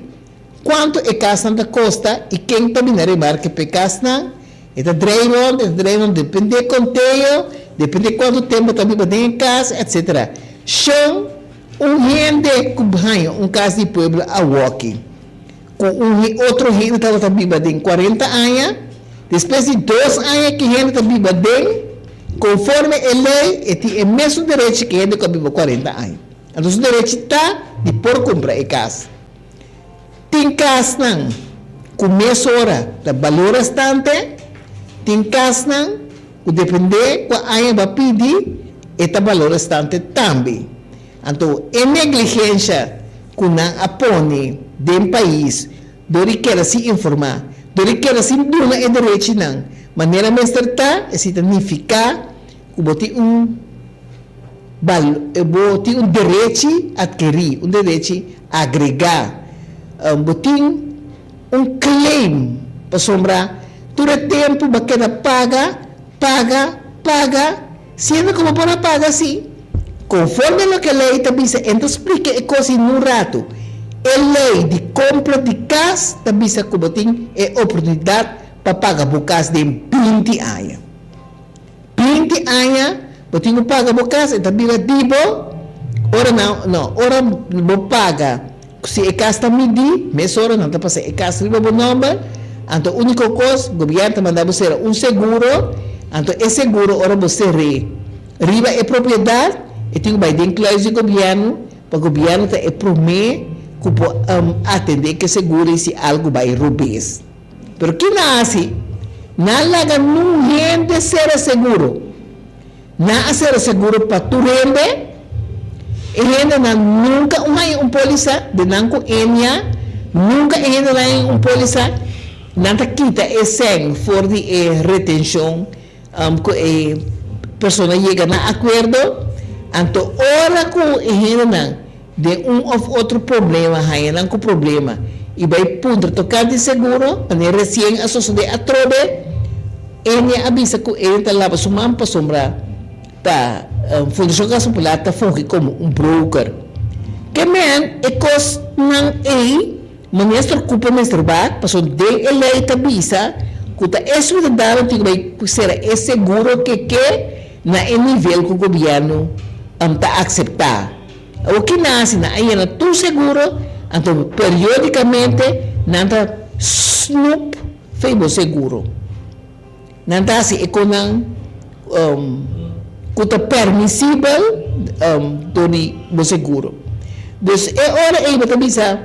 kuantu e kasnan ta kosta i ken ta bini a remarke pa e kasnan. E ta drei rònt, e ta drei rònt, depende e konteo, depende kuantu tempu bo ta biba den e kas, etsetera. Shon, un hende ku haña un kas di pueblo awoki, ku un otro hende tabata biba den kuarenta aña, despues di dos aña ku e hende ta biba den, konforme e lei e tin e mesun derechi ku e hende ku a biba kuarenta aña. Anto su derechi ta di por kumpra e kas. Tin kasnan ku mesora ta balor restante, tin kasnan ku dependé kua aña bo a pidi e ta balor restante tambe. Anto e negligensha ku nan a pone den pais dor di keda sin informá, dor di keda sin duna e derechinan manera mester ta, esei ta nifiká ku bo tin un bo tin un derechi atkerí, un derechi agregá, bo tin un claim pasobra tur e tempu bo a keda paga, paga, paga, siendo ku bo por a paga si. Konforme loke lei ta bisa, e ta splika e kos in un ratu. E lei di kompra di kas ta bisa ku bo tin e oportunidat pa paga bo kas den binti aña. 20 aña bo tin ku paga bo kas e ta bira di bo ora nan no ora bo paga si e kas ta midi mesora nan ta pasa e kas riba bo nòmber anto uniko kos gobièrnu ta manda bo sera un seguro anto e seguro ora bo ser'é riba e propiedat e tin ku bai den kluis di gobièrnu pa gobièrnu ta e promé ku por atendé ku e seguro i si algu bai robes. Pero ki nan a hasi? Nan a laga nun hende sera seguro. Nan a sera seguro pa tur hende. E hendenan nunka un haña un polisa, di nan ku Enia, nunka e hendenan haña un polisa. Nan ta kita e sèn for di e retenshon ku e persona yega na akuerdo. Anto ora ku e hendenan den un òf otro problema haña nan ku problema i bai puntra tokante seguro, manera resien a sosodé atrobe, Enia a bisa ku e ta laba su man pasobra ta Fundashon Kas Popular ta fungi komo un broker. Ke men e kosnan ei Minister Cooper mester wak pasobra den e lei ta bisa ku ta e suidadano tin ku bai sera e seguro ke ke na e nivel ku gobièrnu ta akseptá. Awor ki nan hasi? Nan a yena tur seguro, anto periodikamente nan ta snoep fei bo seguro. Nan ta hasi e konan ku ta permisibel dor di bo seguro. Dus e ora ei bo ta bisa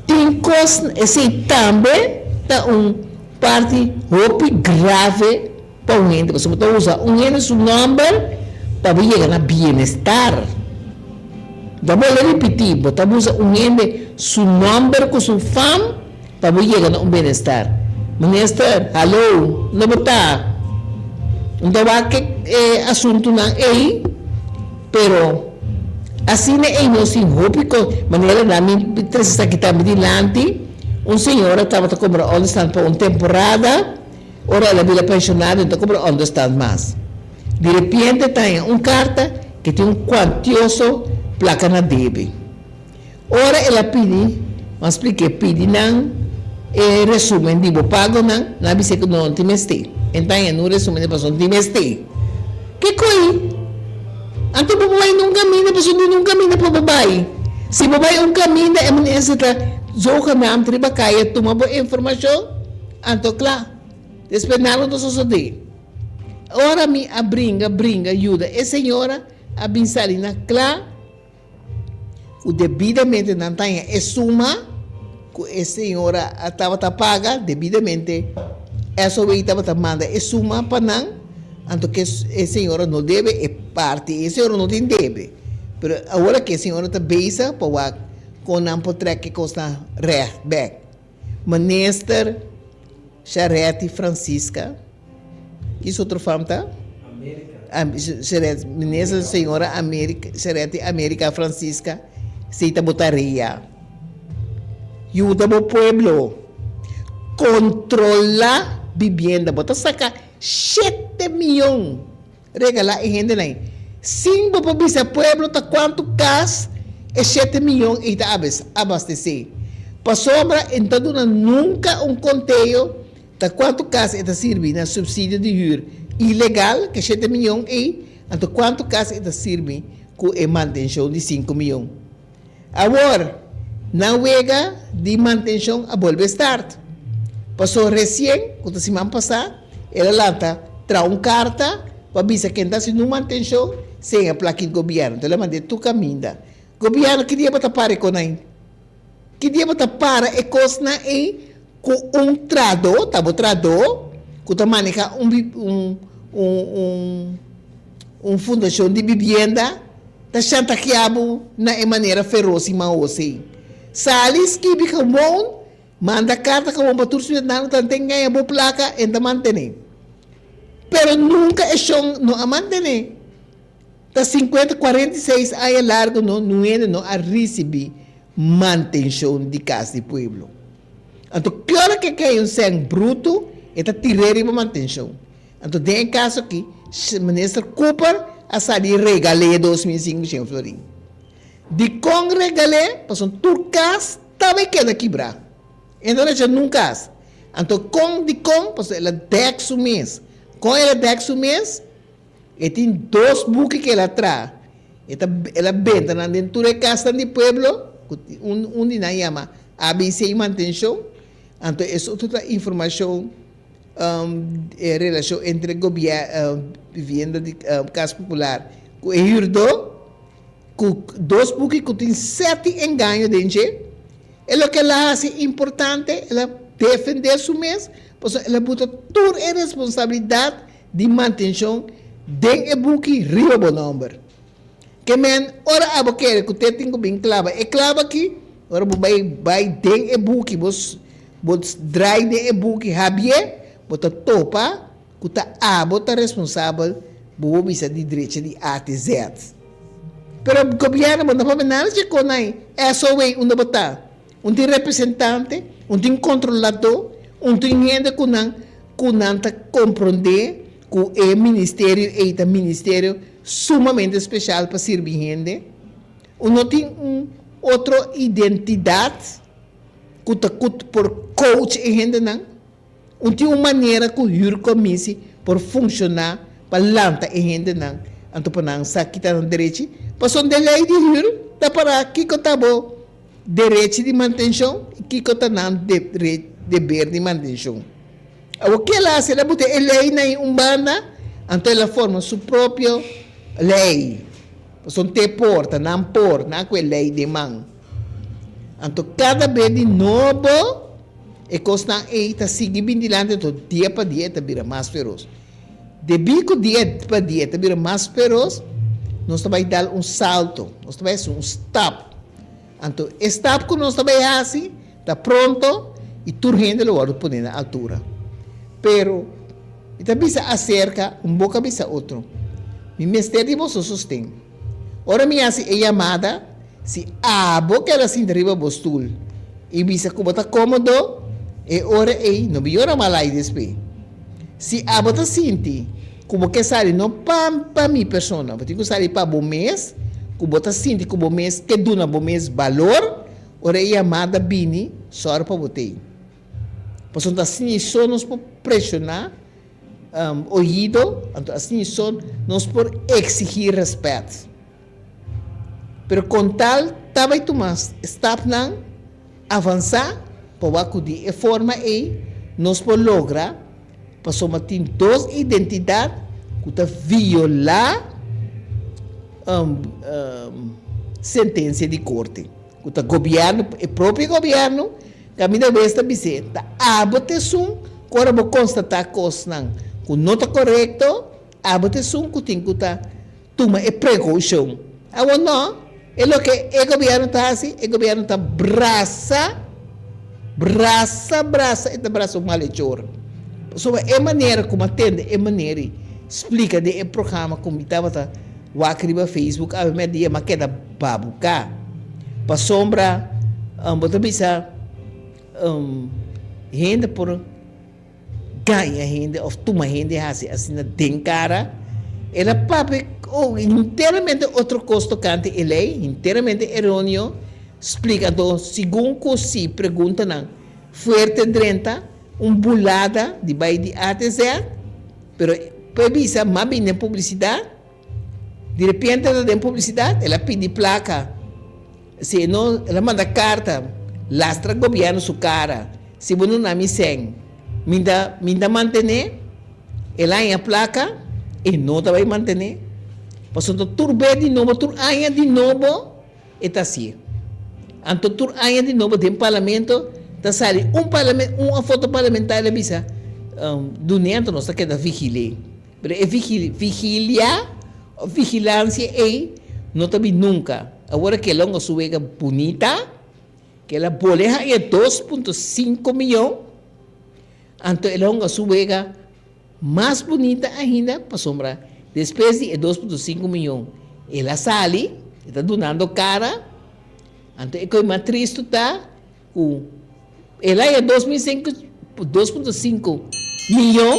tin kos, esei tambe ta un parti hopi grave pa un hende, pasobra bo ta usa un hende su nòmber pa bo yega na bienestar. Bo ta bolbe ripití, bo ta usa un hende su nòmber ku su fam pa bo yega na un bienestar. Minister, haló, no bo ta? N ta wak e asuntunan ei, pero asina ei nos tin hopi kos. Manera nan mi trese esaki tambe dilanti, un señora tabata kobra ònderstan pa un temporada, Ora el a bira pensionado e no ta cobra onderstand mas. Di repente ta haña un carta ke tin un cuantioso placa na debe. Ora el a pidi, m'a splik'é, pidi nan e resumen di bo pagonan, nan a bis'é cu no tin mester. E ta haña un resumen di pasobra no tin mester. Ke coi? Anto bo por bai nun caminda pasobra no tin nun caminda pa bo bai. Si bo bai un caminda e minister ta zogenaamd riba caya tuma bo informacion. Anto kla, despues nada no ta sosodé. Ora mi a bringa, bringa, yuda e señora a bin sali na kla ku debidamente nan ta haña e suma ku e señora a tabata paga debidamente. SOW tabata manda e suma pa nan, anto ke e señora no debe e parti, e señora no tin debe. Pero awor ke e señora ta bezig pa wak kon nan por trek e kosnan recht bek. Minister Charetti Francisca, ki su otro fam ta? America. Minister señora America, Charetti America Francisca, esey ta bo tarea. Yuda bo pueblo. Controla bibienda. Bo ta saca shete miyon Regalá e hendenan sin bo por bisa pueblo ta kuantu kas e shete miyon ei ta abastesé. Pasobra e no ta duna nunka un konteo ta kuantu kas e ta sirbi na supsidio di hür ilegal, ku e shete miyon ei, anto kuantu kas e ta sirbi ku e mantenshon di sinku miyon. Awor, nan wega di mantenshon a bolbe start. Paso resien, ku ta siman pasá, el a lanta traha un karta pa bisa ken ta hasiendo un mantenshon sin e plaki di gobièrnu. Enton el a mand'é tur kaminda. Gobièrnu, ki dia bo ta para e konai? Ki dia bo ta para e kosnan ei ku un trahadó, ta bo trahadó, ku ta maneha un un un un fundashon di bibienda? Ta chantajeá bo na e manera feros i maos ei. Sali skibi gewoon, manda karta gewoon pa tur siudadano ta ten gaña bo plaka en ta mantené. Pero nunka e shon no a mantené. Ta sinkuenta, 46 aña largu no nun hende no a risibí mantenshon di kas di pueblo. Anto ki ora ke kai un sèn brutu e ta tir'é riba mantenshon. Anto den e kaso aki, Minister Cooper a sali regal'é 2500 florin. Dikon regal'é? Pasobra tur kas tabata e keda kibrá. E no recha nun kas. Anto kon dikon? Pasobra el a dèk su mes. Kon el a dèk su mes? E tin dos buki ku el a traha. E ta el a benta nan den tur e kasnan di pueblo, ku un un di nan yama ABC Mantenshon. Anto es otro ta informashon e relashon entre vivienda di Kas Popular ku e hürdó, ku dos buki ku tin seti engaño den dje. E loke el a hasi importante, el a defendé su mes, pasobra el a buta tur e responsabilidat di mantenshon den e buki riba bo nòmber. Ke men, ora abo kere ku te tin ku bin klaba e klaba aki, ora bo bai bai den e buki, bo bo drai den e buki habié, bo ta topa ku ta abo ta responsabel, bo bo bisa di drecha di A te Z. Pero gobièrnu bo no papia nada dje kon ai, SOW unda bo ta? Un tin representante, un tin kontroladó, un tin hende ku nan ku nan ta komprondé ku e ministerio ei ta ministerio sumamente speshal pa sirbi hende. Un no tin un otro identidat ku ta ku por coach e hendenan. Un tin un manera ku huurcommissie por funshoná pa lanta e hendenan anto pa nan sa kita nan derechi. Pasobra den lei di huur ta pará kiko ta bo derechi di mantenshon i kiko ta nan deber di mantenshon. Awor ke el a hasi? El a buta e lei na un banda, anto el a forma su propio lei. Pasobra te por, ta nan por, nan ku e lei den man. Anto kada be di nobo e kosnan ei ta sigui bin dilanti, anto dia pa dia e ta bira mas feros. Debí ku dia pa dia e ta bira mas feros, nos ta bai dal un salto, nos ta bai hasi un stap. Anto e stap ku nos ta bai hasi ta pronto i tur hende lo wòrdu pone na altura. Pero mi ta bisa aserka un boka bisa otro, Mi mester di boso sosten. Ora mi hasi e yamada, si abo keda sinta riba bo stul i bisa ku bo ta kómodo, e ora ei no bi yora malai despues. Si abo ta sinti ku bo ke sali no pa pa mi persona, bo tin ku sali pa bo mes, ku bo ta sinti ku bo mes ke duna bo mes balor, ora e yamada bini, sòru pa bo t'ei. Pasobra ta asina so nos por preshoná oido, anto asina so nos por eksigí rèspèt. Pero kon tal ta bai tuma stapnan avansá pa wak ku di e forma ei nos por logra pasobra tin dos identidat ku ta violá sentensia di korte ku ta gobièrnu e propio gobièrnu kaminda wes ta bis'é ta abo ta esun. Ora bo konstatá kosnan ku no ta korekto, abo ta esun ku tin ku ta tuma e prekoushon. Awor no, e loke e gobièrnu ta hasi, e gobièrnu ta brasa, brasa, brasa, e ta brasa un malechor. Pasobra e manera ku mi a tende e manera ei splika den e programa ku mi tabata wak riba Facebook awe mèrdia, mi a keda babuká. Pasobra bo ta bisa hende por. Gaña hende of tuma hende hasi asina den kara. El a papia enteramente otro kos tokante e lei, enteramente eroneo, splika anto segun ku si preguntanan fuerte drenta, un bulada di bai di A te Z, pero pa e bisa mas bin den publisidat, di repente ta den publisidat, el a pidi plaka. Si e no, el a manda karta, lastra gobièrnu su kara, si bo no na mi sèn, mi ta, mi ta mantené. El haña plaka, e no ta bai mantené. Pasobra tur bes di nobo, tur aña di nobo e ta hasié. Anto tur aña di nobo den parlamento ta sali un parlamen, un foto parlamentario a bisa, Dun'é anto nos ta keda vigil'é. Pero e vigilia of vigilancia ey no ta bin nunca. Awor ke longo su wega bunita, ke el a bole haya 2.5 miyon, anto el a hunga su wega mas bunita ainda pasobra despues di e 2.5 miyon el a sali, e ta dunando cara, anto e koe mas tristo ta Ku el haya 2.5 miyon,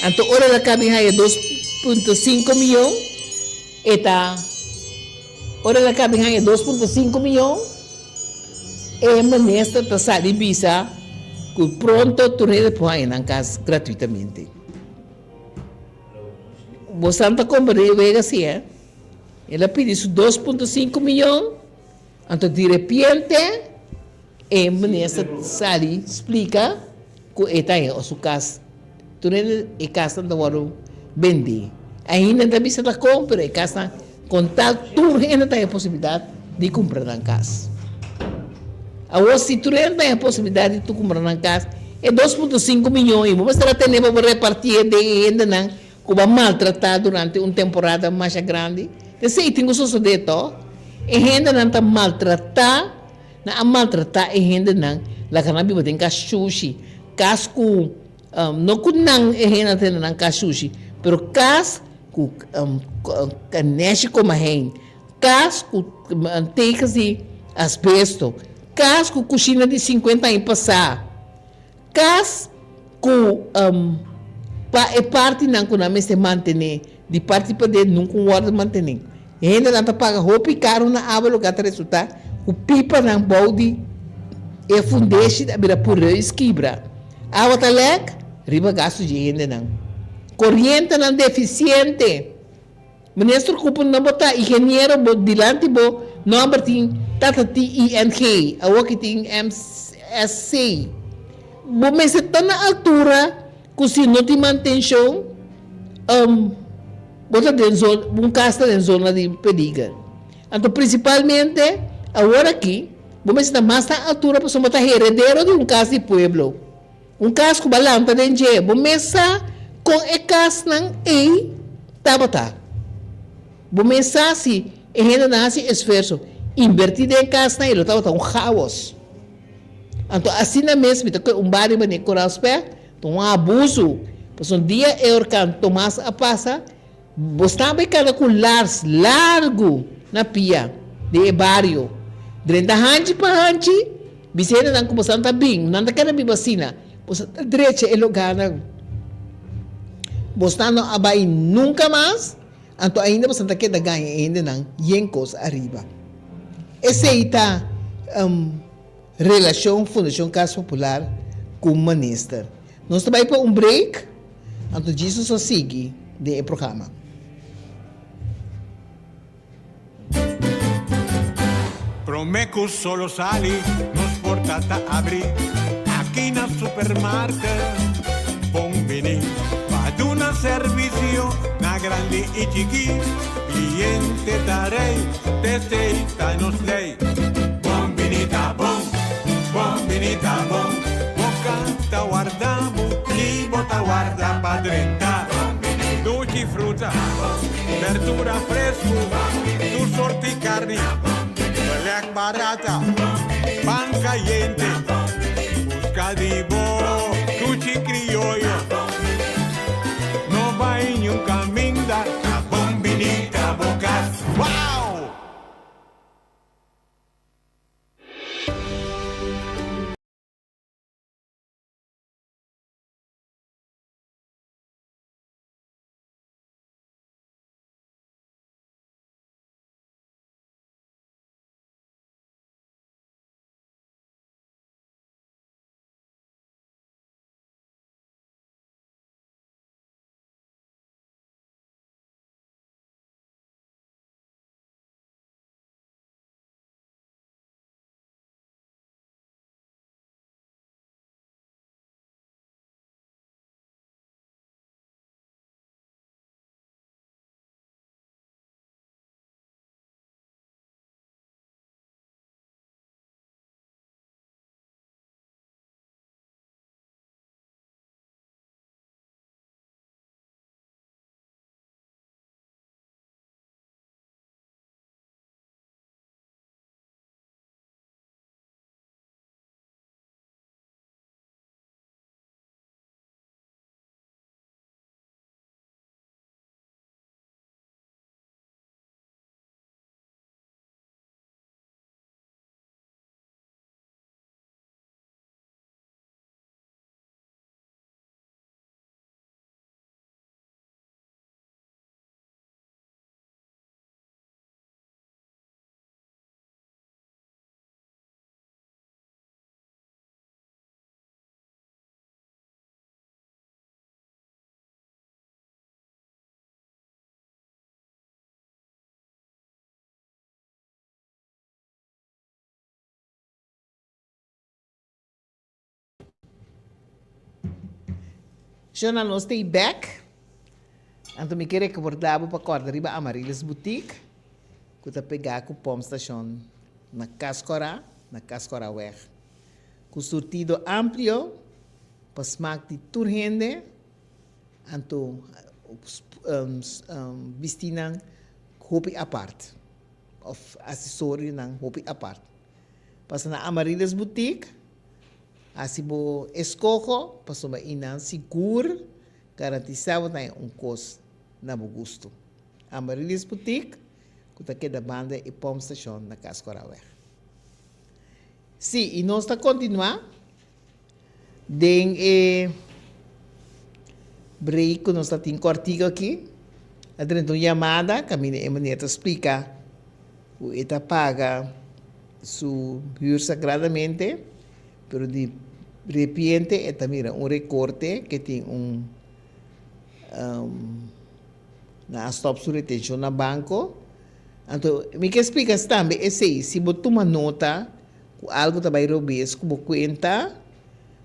anto ora el a kabi haya 2.5 miyon, e ta, ora el a kabi haya 2.5 miyon, e minister ta sali bisa ku pronto tur hende por haya nan kas gratuitamente. Bosan ta komprende e wega si, eh? El a pidi su 2.5 miyon. Anto direpiente e minister sali splika ku e ta haña su kas. Tur hende e kasnan ta wòrdu bendí. Ainda nan ta bisa ta kon, pero e kasnan kon tal tur hende ta haña posibilidat di kumpra nan kas. Awor si tur hende ta haña posibilidat di kumpra nan kas, e 2.5 miyon ei bo mester a tene pa bo repartié den e hendenan Ku bo a maltratá durante un temporada masha grandi? Esei tin ku sosodé tò? E hendenan ta maltratá, nan a maltratá e hendenan, laga nan biba den kas shushi, kas ku, no ku nan e hendenan ta tene nan kas shushi, pero kas ku nèshi komahein, kas ku tegens di asbesto, kas ku kushina di sinkuenta aña pasá. Kas ku pa e partinan ku nan mester mantené di parti paden nunka un wòrdu mantené. E hendenan ta paga hopi karu na awa loke a ta resultá ku pipanan bou di e fundeshi ta bira pureus kibra. Awa ta lèk riba gastu dje hendenan. Korientenan defisiente. Minister Cooper no bo ta ingeniero bo dilanti bo nomber tin tata TING awor ki tin MSC bo mester ta na altura ku si no tin mantencion bo ta den zona un kas ta den zona di peliger anto principalmente awor aki bo mester ta mas na altura pasobra bo ta heredero di un kas di pueblo. Un kas ku bo a lanta den dje, bo mes sa kon e kasnan ei tabata. Bo mes sa si e hendenan hasi esfuerso inbertí den e kasnan ei lo tabata un chaos. Anto asina mes mi ta kohe un bario manera Koraalsberg, ta un abusu. Pasobra un dia e orkan Tomas a pasa, Bo staba e kada ku lars largu na pia den e bario. Drenta hanchi pa hanchi, bisa hendenan ku bosan ta bin, nan ta keda biba asina. Bosan ta drecha e logarnan. Bosnan no a bai nunka mas, anto ainda bosan ta keda gaña e hendenan yen kos ariba. Esei ta relashon Fundashon Kas Popular ku Minister. Nos ta bai pa un break. Anto Jesus a sigui den e programa. Prome cu solo sali, nos porta ta abri aki na Supermarket. Bon bini pa duna servicio na grandi y chiki. Cliente ta rey, t'esey ta nos ley. Bon bini ta bon, bon bini ta bon, boca ta warda bo. ta warda pa drenta. Dushi fruta, berdura fresku, tur sorti karni, belèk barata, pan kayente, buska di bo dushi krioyo. No bai niun kaminda, ta bon bini ta bo kas. Wow! Shona nos ta ei bek. Anto mi ke rekorda bo pa kòrda riba Amaryllis Boutique ku ta pegá ku pompstation na Kaskora, na Kaskoraweg. Ku surtido amplio pa smak di tur hende, anto bistinan hopi apart òf asesorionan hopi apart. Pasa na Amaryllis Boutique, hasi bo eskoho pasobra einan sigur garantisá bo ta haña un kos na bo gusto. Amaryllis Boutique ku ta keda banda e pompstation na Kaskoraweg. Sí, i nos ta kontinuá den e break ku nos ta tin kòrtiku aki. A drenta un yamada kaminda e meneer ta splika ku e ta paga su hür sagradamente, pero di repiente e ta mira un rekorte ke tin un nan a stòp su retenshon na banko. Anto mi ke splika tambe esei, si bo tuma nota ku algu ta bai robes ku bo kuenta,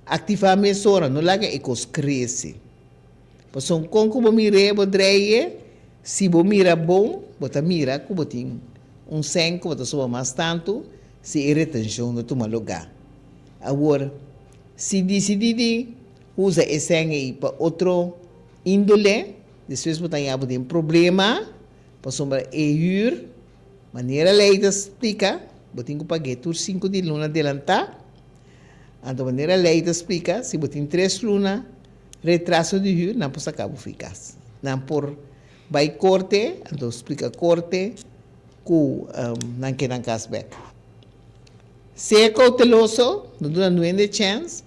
aktivá mesora, no laga e kos krese. Pasobra kon ku bo mir'é bo drei-e, si bo mira bon, bo ta mira ku bo tin un sèn ku bo ta soba mas tantu si e retenshon no tuma lugá. Awor, si disidí di usa e sèn ei pa otro índole, despues bo ta haña bo den problema. Pasobra e hür, manera lei ta splika, bo tin ku pag'é tur sinku di luna delantá. Anto manera lei ta splika, si bo tin tres luna retraso di hür, nan por saka bo fi kas. Nan por bai korte, anto splika korte ku nan ke nan kas bèk. Sea kouteloso, no duna nuende chèns.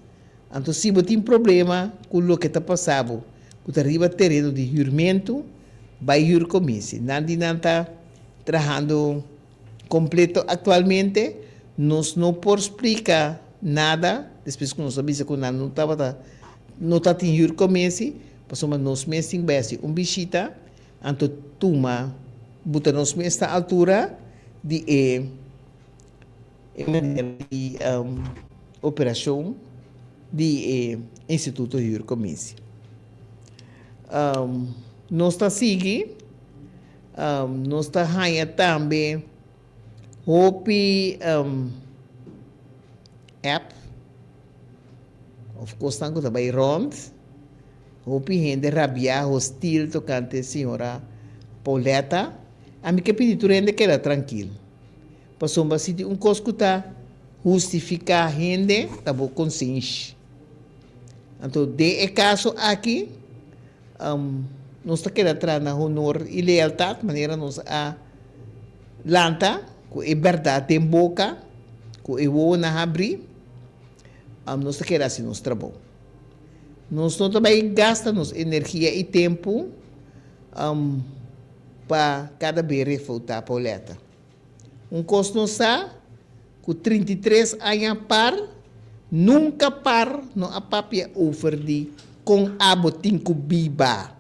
Anto si bo tin problema ku loke ta pasa bo ku ta riba tereno di hürmentu, bai hürkomisi. Nan di nan ta trahando kompleto aktualmente. Nos no por splika nada despues ku nos a bisa ku nan no tabata no ta tin hürkomisi, pasobra nos mes tin bai hasi un bishita anto tuma buta nos mes na altura di e E manera di operashon di e Instituto Huurcommissie. Nos ta sigui, nos ta haña tambe hopi app of kosnan ku ta bai rònt. Hopi hende rabiá, hostil tokante señora Pauletta. Ami ke pidi tur hende keda trankil. Pasobra si tin un kos ku ta hustifiká hende ta bo konsenshi. Anto den e kaso aki nos ta keda traha na honor i lealtat manera nos a lanta ku e bèrdat den boka, ku e wowonan habrí, nos ta keda hasi nos trabou. Nos no ta bai gasta nos energia i tempu pa kada be refoutá Pauletta. Un kos nos sa, ku 33 aña par, nunka par no a papia over di kon abo tin ku biba.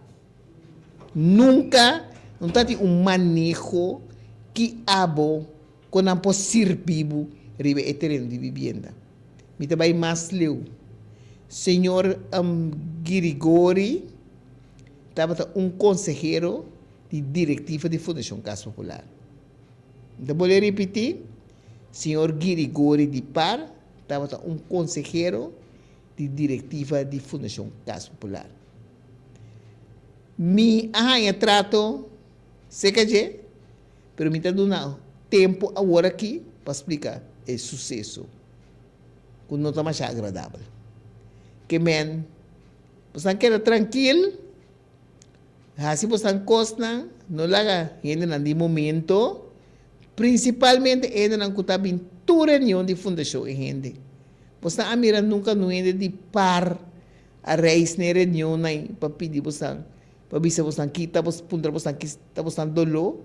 Nunka no ta tin un maneho ki abo kon nan por sirbi bo riba e tereno di bibienda. Mi ta bai mas leu. Señor Girigori tabata un konsehero di direktiva di Fundashon Kas Popular. Mi ta bolbe ripití, señor Girigori di par tabata un konsehero di direktiva di Fundashon Kas Popular. Mi a haña trato serka dje, pero mi ta duna tempu awor aki pa splika e suseso ku no ta masha agradabel. Ke men, boso keda trankil. Hasi bosan kosnan, no laga hendenan di momento, prinsipalmente hendenan ku ta bin tur reunion di fundashon e hende. Bosan a mira nunka nun hende di par a reis na e reunionnan pa pidi bosan, pa bisa bosan ki ta bos, puntra bosan ki ta bosan doló?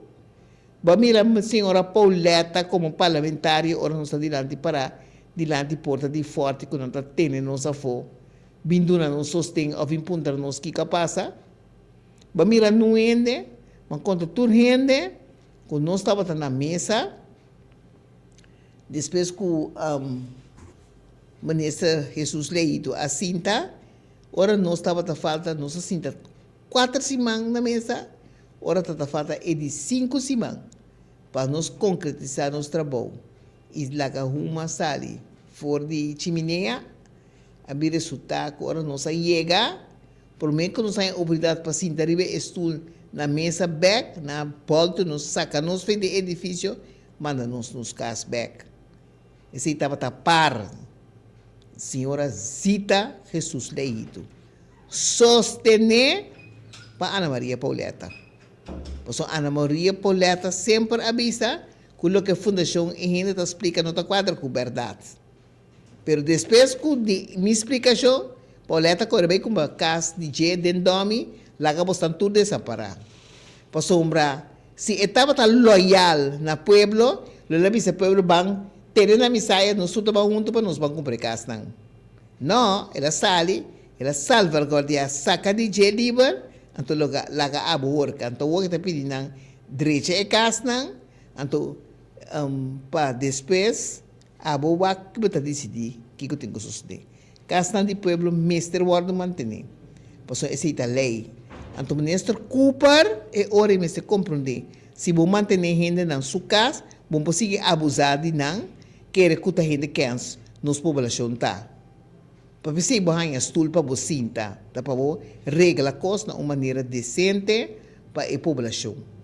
Bo a mira señora Pauletta komo parlamentario ora nos ta dilanti pará dilanti porta di fòrti ku nan ta tene nos afó? Bin duna nos sosten of bin puntra nos kiko a pasa. Bo a mira nun hende, bo a kontra tur hende ku nos tabata na mesa despues ku Minister Jesus Leito a sinta. Ora nos tabata falta nos a sinta kuater siman na mesa, ora tabata falta e di sinku siman pa nos konkretisá nos trabou i laga huma sali for di chiminea. A bin resultá ku ora nos a yega, promé ku nos haña oportunidat pa sinta riba e stul na mesa bèk, nan a bòltu nos, saka nos for di e edifisio, manda nos nos kas bèk. Esei tabata par señora Zita Jesus Leito, sostené pa Ana Maria Pauletta. Pasobra Ana Maria Pauletta semper a bisa ku loke Fundashon e hende ta splika no ta kuadra ku bèrdat. Pero despues ku di mi splikashon, Paulette a kore bai kumpra kas di dje den Domi, laga bosnan tur desampará. Pasobra si e tabata loyal na pueblo, lo el a bisa pueblo ban tene na misaya, nos tur ta ban huntu pa nos ban kumpra e kasnan. No, el a sali, el a salvarguardiá, saka di dje liber, anto loga laga abo horka. Anto awor e ta pidi nan drecha e kasnan, anto pa despues Abo wak ki bo ta disidí kiko tin ku sosodé. Kasnan di pueblo mester wòrdu mantené, pasobra esei ta lei. Anto Minister Cooper e ora ei mester komprondé, si bo mantené hendenan su kas, bo por sigui abusá di nan, kere ku ta hende kèns nos poblashon ta. Pa p'esei bo haña stul pa bo sinta, ta pa bo regla kos na un manera desente pa e poblashon.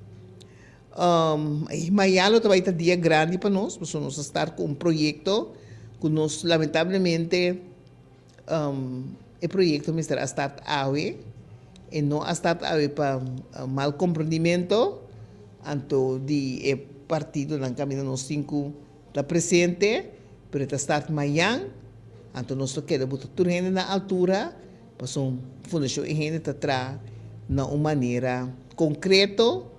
Mañana lo ta bai ta dia grandi pa nos, pasobra nos a start ku un proyekto ku nos lamentablemente e proyekto mester a start awe, e no a start awe pa mal komprendimento anto di e partidonan kaminda nos tin ku ta presente, pero e ta start mañan, anto nos lo keda buta tur hende na altura pasobra Fundashon e Hende ta traha na un manera konkreto.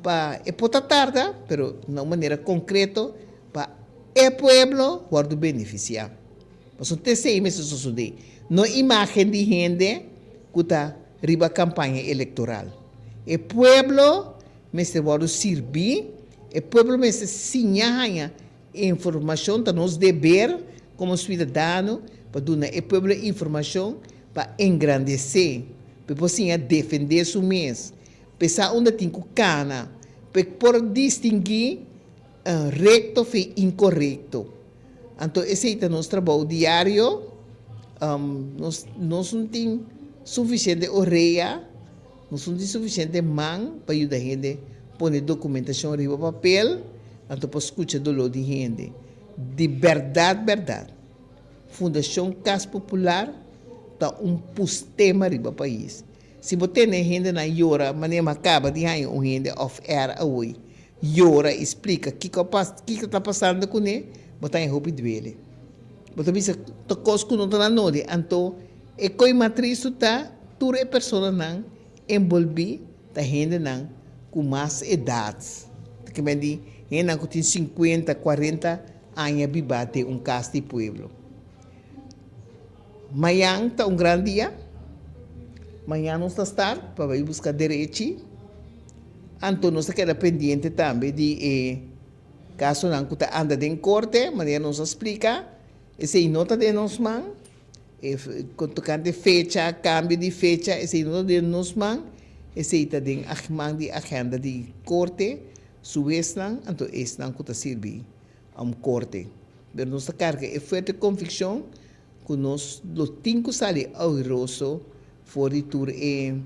Pa e por ta tarda, pero na un manera konkreto pa e pueblo wòrdu benefisiá. Pasobra te esei mester sosodé, no imágen di hende ku ta riba kampaña elektoral. E pueblo mester wòrdu sirbí, e pueblo mester siña haña informashon, ta nos deber komo suidadano pa duna e pueblo informashon pa engrandesé, pa e por siña defendé su mes. P'esa unda tin ku kana p'e por distinguí rekto fe inkorekto. Anto esei ta nos trabou diario. Nos nos no tin. sufisiente orea, nos no tin sufisiente man pa yuda hende pone dokumentashon riba papel, anto pa skucha doló di hende. Di bèrdat bèrdat, Fundashon Kas Popular ta un pustema riba pais. Si bo tene hendenan yora manera mi a kaba di haña un hende off air awoy yora i splika kiko a pas kiko ta pasando kuné, bo ta haña hopi duele. Bo ta bisa ta kos ku no ta na nodi. Anto e koi mas tristu ta tur e personanan enbolbí ta hendenan ku mas edat. Ta kimen di hendenan ku tin sinkuenta, kuarenta aña bibá den un kas di pueblo. Mañan ta un gran dia. Mañan nos ta start pa bai buska derechi. Anto nos ta keda pendiente tambe di e kasonan ku ta anda den korte, manera nos a splika. Esei no ta den nos man. E tokante fecha, kambio di fecha, esei no ta den nos man. Esei ta den man di agenda di korte, su wesnan, anto esnan ku ta sirbi. Korte. Pero nos ta karga e fuerte konvikshon ku nos lo tin ku sali airoso for di tur e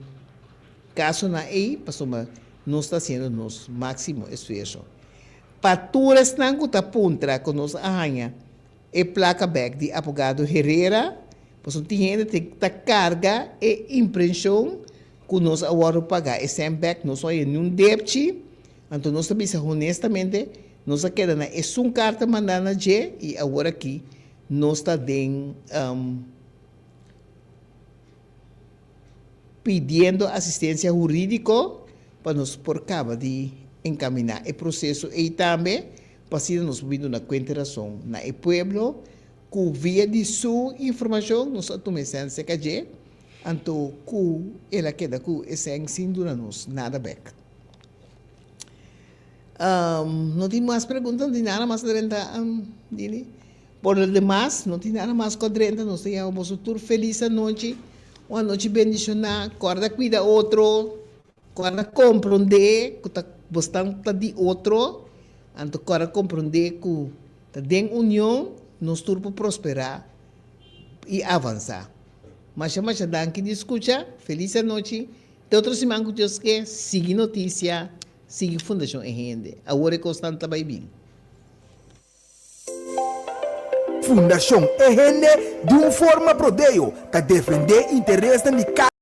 kasonan ei pasobra nos ta hasiendo nos máksimo esfuerso. Pa tur esnan ku ta puntra ku nos a haña e plaka bèk di abogado Herrera, pasobra tin hende ta karga e imprenshon ku nos a wòrdu paga e sèn bèk, nos no a haña niun depchi, anto nos ta bisa honestamente Nos a keda na esun karta mandá na dje i awor aki nos ta den pidiendo asistensia hurídiko pa nos por kaba di enkaminá e proseso ei tambe pa asina nos por bin duna kuenta i rason na e pueblo ku via di su informashon nos a tuma e sèn serka dje anto ku el a keda ku e sèn sin duna nos nada bèk. No tin mas pregunta, no tin nada mas drenta, Dini. Por lo demas, no tin nada mas ku a drenta. Nos ta yama boso tur felis anochi, un anochi bendishoná. Kòrda kuida otro, kòrda komprondé ku ta bosnan ta di otro, anto kòrda komprondé ku ta den union nos tur por prosperá i avansá. Masha masha danki di skucha. Felis anochi. Te otro siman ku Dios ke, sigui notisia. Sigui Fundashon E Hende. Awor e kosnan ta bai bin. Fundashon E Hende di un forma prodeo ta defendé interesnan di kada.